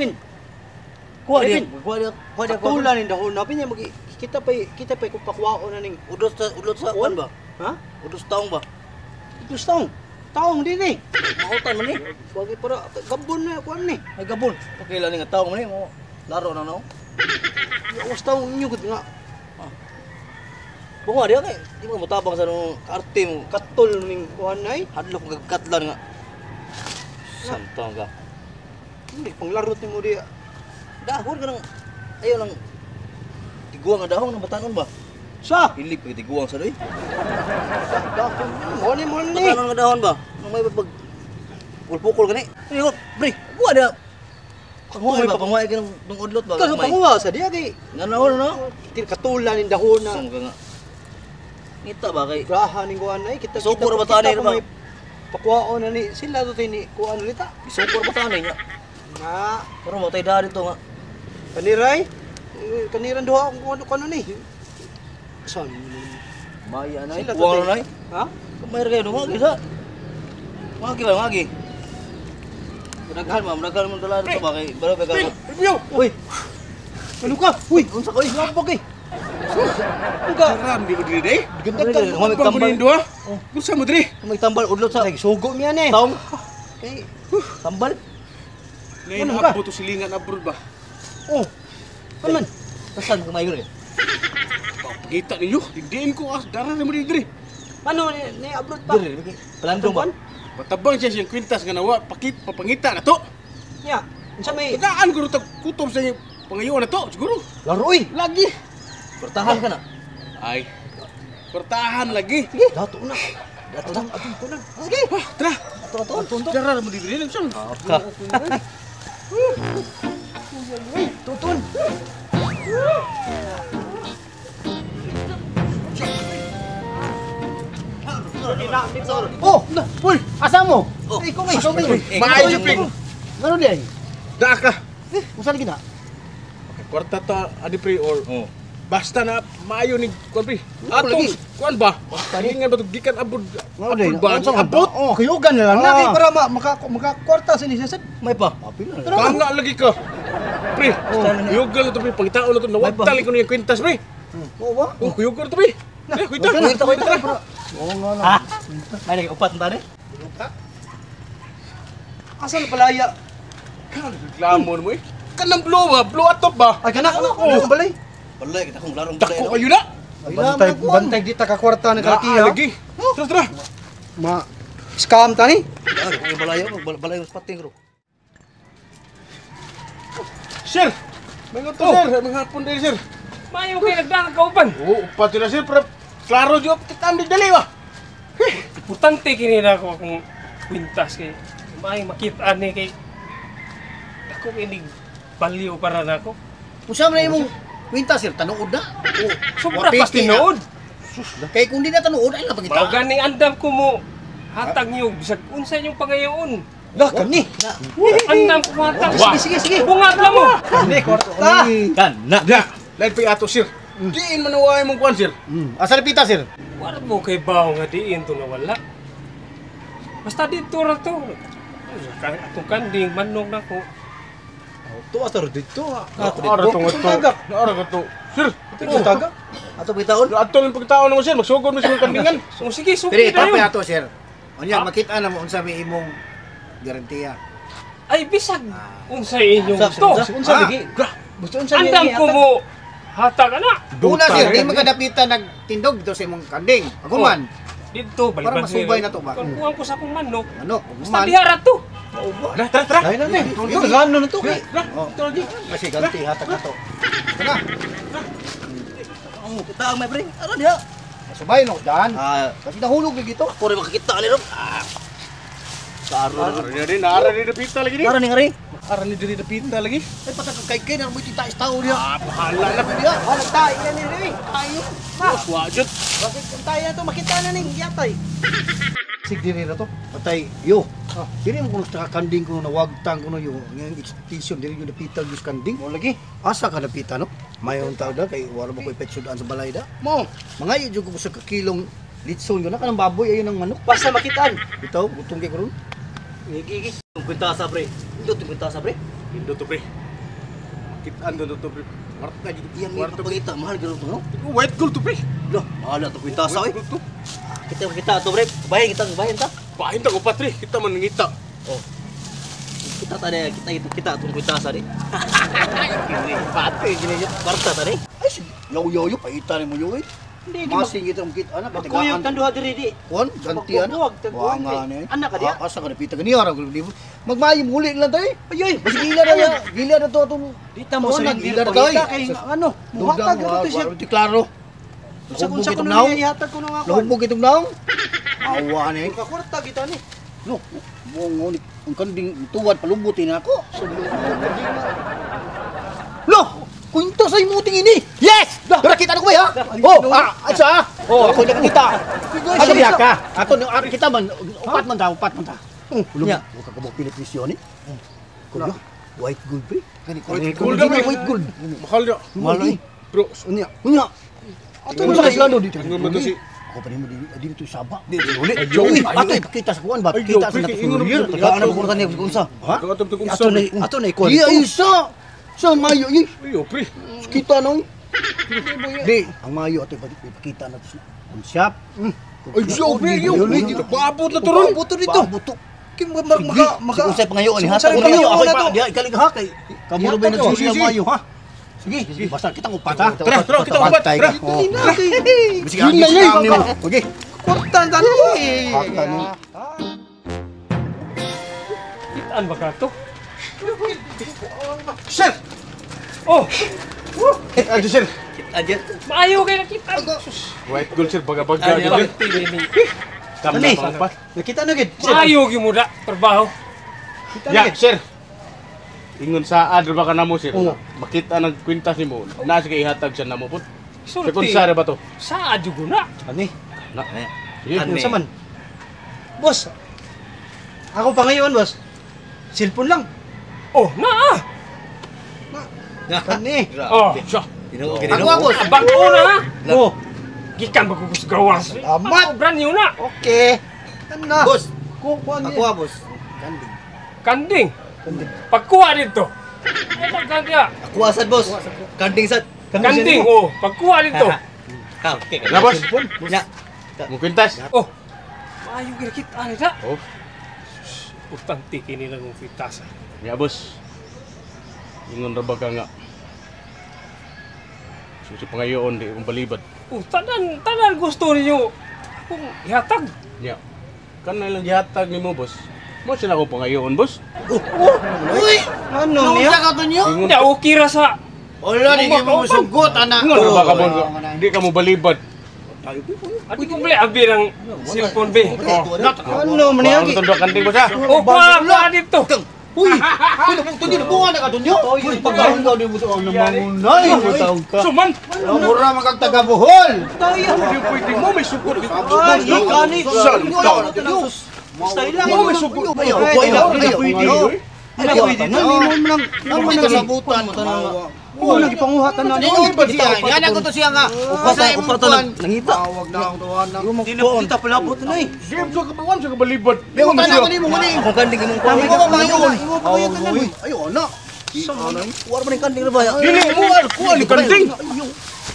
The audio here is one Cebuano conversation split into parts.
Pin. Kuha Pin. diya, kuha diya, kuha diya. Katula ning dahon na pin kita pay kung pakuwaon na ning Udot sa kuan ba? Ha? Udot sa taong ba? Udot sa taong. Taong din eh. Mautan man ni. Wagi para gabon na kuan ni. Ay gabon. Pakila ni nga taong man ni mo. Laro na no. Yawas taong inyo gud nga. Bunga diya kay di mo motabang sa nung kaarte mo. Katol ning kuan ay. Hadlok mo katlan nga. Santang ka. Hindi panglarot nimo diya. Dahon ka nang ayaw lang tiguang nga dahon ng batanon ba? Sa Hilig pag tiguang sa doy. Dahon mo ni mo ni. Batanon nga dahon ba? Nang may pag pukul gani. Ay, pre, buwa dia. Panguha ba? Panguha ka ng udlot ba? Kaso panguha sa diya kay Nga na no? Katula ning dahon na. Saan ka nga? Ngita ba kay? Graha ning kuan ay kita. Sukor ba tanay ba? Pakuwaon na ni sila to ni kuan ulit ta. Isukor ba tanay nga? Na. Pero mo tay dahon dito nga. Kaniray? Kaniran duha akong kuan ni. Saan? Maya na. Kuan na. Ha? Kumayr kayo duha kaysa. Magi ba magi? Daghan ma, daghan mo dala dito ba kay balo ba ka? Uy. Ano ka? Uy, unsa ka? Uy, labog eh. Unsa? Ram di mo diri day. Ganda ka. May tambal duha. Unsa mo diri? May tambal udlot sa. Sugo mi ani. Taong. Kay tambal. Lain abot to silingan abroad ba? Oh. Ano man? Tasan ka mayon eh. Pagita ninyo, diin ko as dara mo diri. Ano ni abroad pa? Diri, palandong ba? Patabang siya siyang kwintas nga nawa, pakit papangita na to. Nya, unsa may tagaan guro tag kutob sa pangayoon na to, siguro. Laro oy. Lagi. Pertahan ka na. Ay. Pertahan lagi. Sige, dato na. Dato na. Ato na. Sige. Tara. Ato ato. Dara mo diri lang siya. Ka. Tutun. Oh, uy, asa mo? Oh, Ikaw may, ikaw may. Maayo ping. Ngano di ay? Daa ka. Unsa lagi na? Okay, kwarta ta ani pre or oh. Basta na maayo ni kuan pre. Atong kuan ba? Silingan ba to gikan abroad? Ngano di? Abroad ba? Abot. Oh, kuyugan na lang na kay para maka kwarta sa ni sir. May pa. Kanga lagi ka. Pre, kuyugan na to pre, pangitaon na to nawagtal ko niya kwintas pre. Oo ba? Oh, kuyugan na to pre. Eh, kuita. Kuita, kuita. Oo nga na. Ha? May lagi upat na tani? Asa na palaya? Reklamo mo eh. Kanang blow ba? Blow atop ba? Ay kana kana. Oh, balay. Balay kita kung larong balay. Dako kayo na. Bantay bantay di ta ka kwarta ng kalaki ha. Lagi. Tara tara. Ma scam tani. Ay, balayo, balayo sa pating bro. Sir. May to sir, may hapon diri sir. Maayo kay nagdaan kauban. Oo, upat na sir, pero klaro jud kita ang dali ba. Importante kini na ako akong kwintas kay may makita ni kay ako kinig baliw para nako. Unsa man imong kwintas sir, tanuod na. Sobra pas tinuod. Kay kung di na tanuod ay napangita. Mao ganing andam ko mo hatag niyo bisag unsa inyong pangayoon. Lah kani. Andam ko hatag. Sige sige sige. Bungat lang mo. Kani kwarta. Kana. Da. Lain pa ato sir. Diin man wa imong kuan sir. Asa pita sir? Wala mo kay bawo nga diin to nawala. Basta dito ra to. Atong kanding manok nako. To ato dito. Ara to to. Ara ka to. Sir, Ito taga. Ato pagitaon. Ato lang pagitaon mo sir, magsugod mo sa kandingan. So sige, suki Pero na itapoy yun. ato sir. Unya makita na mo unsa may imong garantiya. Ay bisag unsay inyong gusto. Unsa lagi? Gusto unsa Andam ko mo hatag ana. Una sir, di magkadapitan nagtindog dito sa imong kanding. Ako man. Dito Para baliban. masubay na to ba? Kuan ko sa akong manok. Manok, Basta diha ra to. Tara, tara, tara. Ay na ni. Gano na to kay. Tara, Kasi ganti hatag na to. Tara. Ang kita ang may pre. Ara diha. Masubay no dan. Ah, Kasi nahulog lagi to. ako rin makakita ni ro. Ah. Klaro. Ara ni ara ni dapita lagi ni. Ara ni ngari. Ara ni diri dapita lagi. Ay patag kay kay na mo tita tao diha. Ah, bahala na. Diha. Wala tayo na ni rin. Ayo. Wa jud. Bakit ang tayo na to makita na ning yatay. Sig diri na to. Patay yo. Diri mo kuno sa kanding kuno nawagtang kuno yo. Ngayong expectation diri yo napita gyud kanding. Mo lagi. Asa ka napita no? Mayon tao da kay wala mo koy petsudan sa balay da. Mo. Mangayo jud ko sa kakilong litson yun na kanang baboy ayon ang manok. Basta makitaan. Bitaw gutom kay karon. Gigi. Yung kwintasa pre. Indot yung kwintasa pre. Indo to pre. Kitaan do to pre. Warta gid. Iyang ipapangita mahal garo to no. White gold to pre. Lo, mahal na to kwintasa oy. White gold to. Kita kita to pre. Bahin kita, bahin ta. Bahin ta ko patri, kita man ngita. Oh. Kita ta kita kita kita atong kwintasa di. Pati gini. Kwarta ta di. Ay, yo yo yo paita ni mo yo eh. Hindi Masing kita mong kita anak Magkuyog tan duha diri di. Kuan ganti ana. Magbuwag, ni. Anak ka diya? Asa ka napita ganiya ra Magmayo muli lang tayo. Ay ay. Basta gila na gila na to atong Di ta mo Tuon, sa gila na tayo. kay ano, muhatag ra to siya. Di klaro. Unsa unsa itong kuno naong. niya ihatag kuno nga kuan. Lahubog itong naong. Awa ni. Kwarta kita ni. No, mo ni ang kanding tuwad palubutin ako. Lo, kwento sa imuting ini. Yes! Dara kita na ko ba ha? Oh, asa? Oh, ako nakakita. Ano biya ka? Ato ni ari kita man, upat man ta, upat man ta. Ulo, Nya. wa ka kabuk pilit misyon ni. Kulo, white gold pre. White gold na, pre. White gold. Mahal na. Mahal eh. Bro, Unya, unya. Ato mo sa Islando dito. Ingon man to si Ako pa nimo dito sa Saba. Di uli. Uy, ato ipakita sa kuan ba? Ay, Kita sa pre, nato. ingon man to. Tagaan na kurta niya unsa. Ha? Kagatong to kung Ato na ato na ikuan. Di ay isa. Sa mayo eh. Ayo pre. Kita nang. Di, ang mayo ato ipakita na to sa ang shop. Ay, yo pre, yo. Paabot na to ron. Paabot to dito. Paabot to. Kay maka maka Unsay pangayoon ni Unsay hatag ko pangayoon ako na to? diha ikalig ha kay Kamo ra ba Ihatag nagsusi to. ang mayo ha? Sige, basta kitang upat ha. Tara, tara, kita upat. Pantay Tara. ka. Oh. na kay Bisig Yun ang na yun. ang nimo. Okay. kwarta ta ni. Hata ni. Kitaan ba ka to? Sir. Oh, Ano sir? Adya. maayo kay nakitaan. White gold sir, baga-baga Ano, gid. Pati ni. Tama Ani? na upat. Nakita na gid. Maayo gyud mo da trabaho. Kita na Ya, gid. sir. Ingon sa adro ba ka namo sir? Oo. Makita nang kwintas nimo. Na sige ihatag siya namo pud. Sulti. Sekund sa ba to? Sa adyo ko na. Ani. Na. Sige. Ani. Unsa man? Boss. Ako pa ngayon, boss. Cellphone lang. Oh, naa. Kani. Oh, Siya. Tinuod Ako ako. bag-o na ha. Oh, Gikan ba ko sa gawas? Salamat. Ako, brand new na. okay. Ano? Boss, Ko kuan ako ah, boss. Kanding. Pagkuha dito. Ano kanding? Ako asad boss. Kanding sad. Kanding, oh. Pagkuha dito. Ha, okay. Na boss. Nya. Mo kwintas. Oh. Maayo kay kita ni da. Oh. Importante kini lang ang kwintasa. Ya boss. Ingon ra ba ka nga? Susi pangayoon di akong balibad. Oh, tanan tanan gusto ninyo akong ihatag. Ya. Kanay lang gihatag nimo boss. Mo sila akong pangayoon boss. Uy, Ano niya? unsa ka to niyo? Ingon Hindi okay ra sa Wala di mo sugot ana. Ingon ra ba ka boss? Di ka mo balibad. Adi ko bali abi ng cellphone be. Oh. Ano man niya? Ano tondo kanding boss ha? Oh, kuha kuha dito. Uy, uy, tunyo na buwan na ka tunyo. Uy, pagkaon ka ni mo ang namangunay, mo taong ka. Suman. Mura man kag taga Bohol. Tayo. Hindi pwede mo may sugod dito. Ay, kani. Style lang. Mo may sugod. Ayaw, ayaw, ayaw. Ayaw, pwede na. Mo lang. Ang may kasabutan mo Mo lang gipanguha tanan. Ingon pa siya. Yan ako to siya nga. Upata, upata nangita. Tawag na ang tuwan na. Di na kita palabot na eh. Game sa kabawan sa kabalibad. Di ko tanan ko nimo ngani. Akong kanding imong kuha. Imo ba ngayon? Imo pa kayo tanan. Ayo ana. War man ning kanding ra ba? Dili mo ar kuha ni kanding.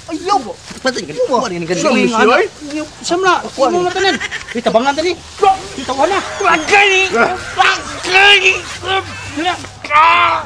Ayaw. Patay kanding. Kuha ni kanding. Sa misyo ay. Sam na, imo na tanan. Uy, tabangan tani. Tawa na. Wagay! Wagay! Ah!